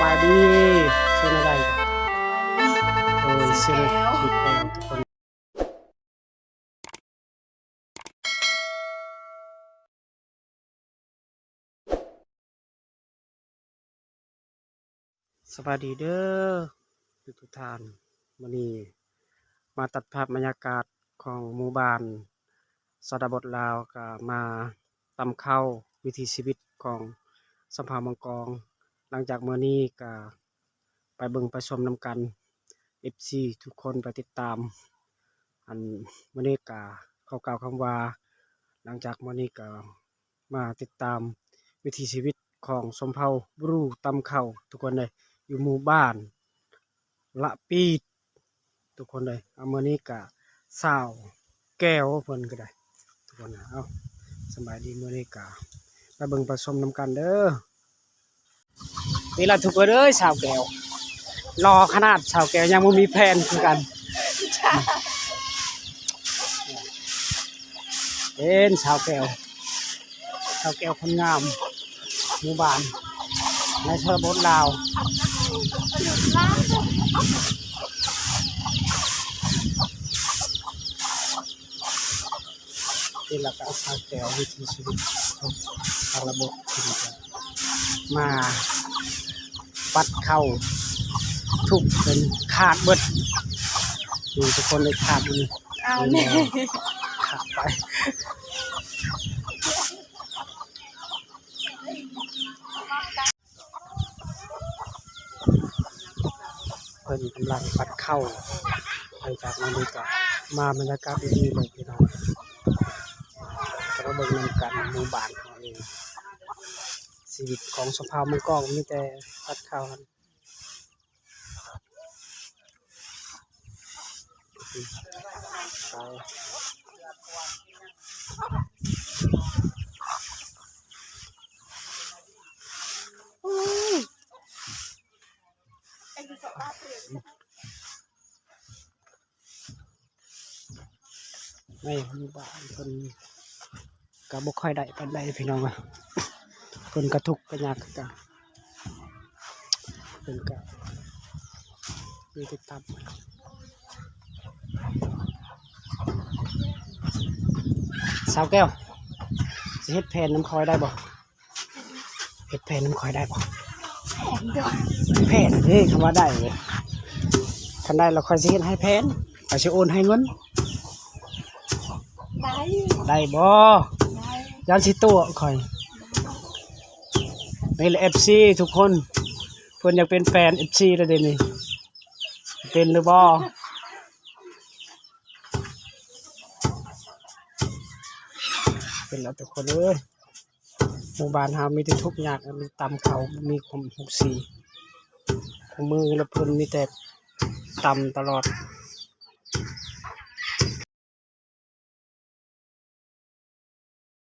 ສະບາຍດີ ຊື່ແນວໃດ? ໂດຍ ຊື່ແກ້ວ ຊື່ແກ້ວ ທຸກຄົນ. ສະບາຍດີເດີທຸກໆທ່ານ. ມື້ນີ້ມາຕັດພາບບັນຍາກາດຂອງໝູ່ບ້ານຊະນະບົດລາວ ກະມາຕຳເຂົ້າ ວິຖີຊີວິດຂອງຊົນເຜົ່າມັ້ງກອງ. ຫຼັງຈາກມື້ນີ້ກະໄປເບິ່ງໄປຊົມນຳກັນ ເອັຟຊີ ທຸກຄົນໄປຕິດຕາມ. ອັນ ມື້ນີ້ກະຂໍກ່າວຄຳວ່າ ຫຼັງຈາກມື້ນີ້ກະມາຕິດຕາມວິຖີຊີວິດຂອງຊົນເຜົ່າບຣູຕຳເຂົ້າ ທຸກຄົນເອີຍ ຢູ່ໝູ່ບ້ານລະປີດ ທຸກຄົນເອີຍ. ເອົາ ມື້ນີ້ກະສາວແກ້ວເພິ່ນກະໄດ້ ທຸກຄົນເອີຍ. ເອົາ ສະບາຍດີ ມື້ນີ້ກະໄປເບິ່ງໄປຊົມນຳກັນເດີ. ນີ້ລະທຸກຄົນເອີຍ ສາວແກ້ວ ຫຼໍ່ຂະໜາດ. ສາວແກ້ວຍັງບໍ່ມີແຟນຄືກັນ. ເຫັນສາວແກ້ວ ສາວແກ້ວຄົນງາມ ໝູ່ບ້ານໃນຊົນນະບົດລາວ. ເປັນລະກະອາສາແກ້ວ ວິຖີຊີວິດຂອງຊະນະບົດ ມາປັດເຂົ້າ ທຸກເປັນຂາດເບິດ. ນີ້ທຸກຄົນເລີຍຂາດຢູ່ນີ້ ເອົາແນ່ ຂາດໄປ. ເພິ່ນກຳລັງປັດເຂົ້າ. ຫຼັງຈາກນັ້ນນີ້ກະມາບັນຍາກາດດີໆເລີຍພີ່ນ້ອງ ກະມາເບິ່ງນຳກັນໝູ່ບ້ານເຮົາເອງ. ຊີວິດຂອງຊົນເຜົ່າມັ້ງກອງມີແຕ່ປັດເຂົ້າຫັ້ນ. ໃນໝູ່ບ້ານເພິ່ນກະບໍ່ຄ່ອຍໄດ້ປານໃດພີ່ນ້ອງເອີຍ. ເພິ່ນກະທຸກກະຍາກຄືກັນ ເພິ່ນກະມີແຕ່ຕ່ຳ. ສາວແກ້ວ ຊິເຮັດແຜນນຳຂ້ອຍໄດ້ບໍ່? ເຮັດແຜນນຳຂ້ອຍໄດ້ບໍ່? ແຜນເດ້ ຄຳວ່າໄດ້ເວີຍ. ຄັນໄດ້ແລ້ວຂ້ອຍຊິເຮັດໃຫ້ແຜນ ຂ້ອຍຊິໂອນໃຫ້ເງິນ. ໄດ້ ໄດ້ບໍ່? ໄດ້ ຢ້ານຊິຕົວະຂ້ອຍ. ນີ້ແຫຼະ ເອັຟຊີ ທຸກຄົນ ເພິ່ນຢາກເປັນແຟນ ເອັຟຊີ ແລ້ວເດນີ້ ເປັນຫຼືບໍ່? ເປັນແລ້ວທຸກຄົນເອີຍ. ໝູ່ບ້ານເຮົາມີແຕ່ທຸກຍາກ ມີຕຳເຂົ້າ ມີຄວາມຮຸກຊີ ຄູ່ມື້ລະເພິ່ນມີແຕ່ຕຳຕະຫຼອດ.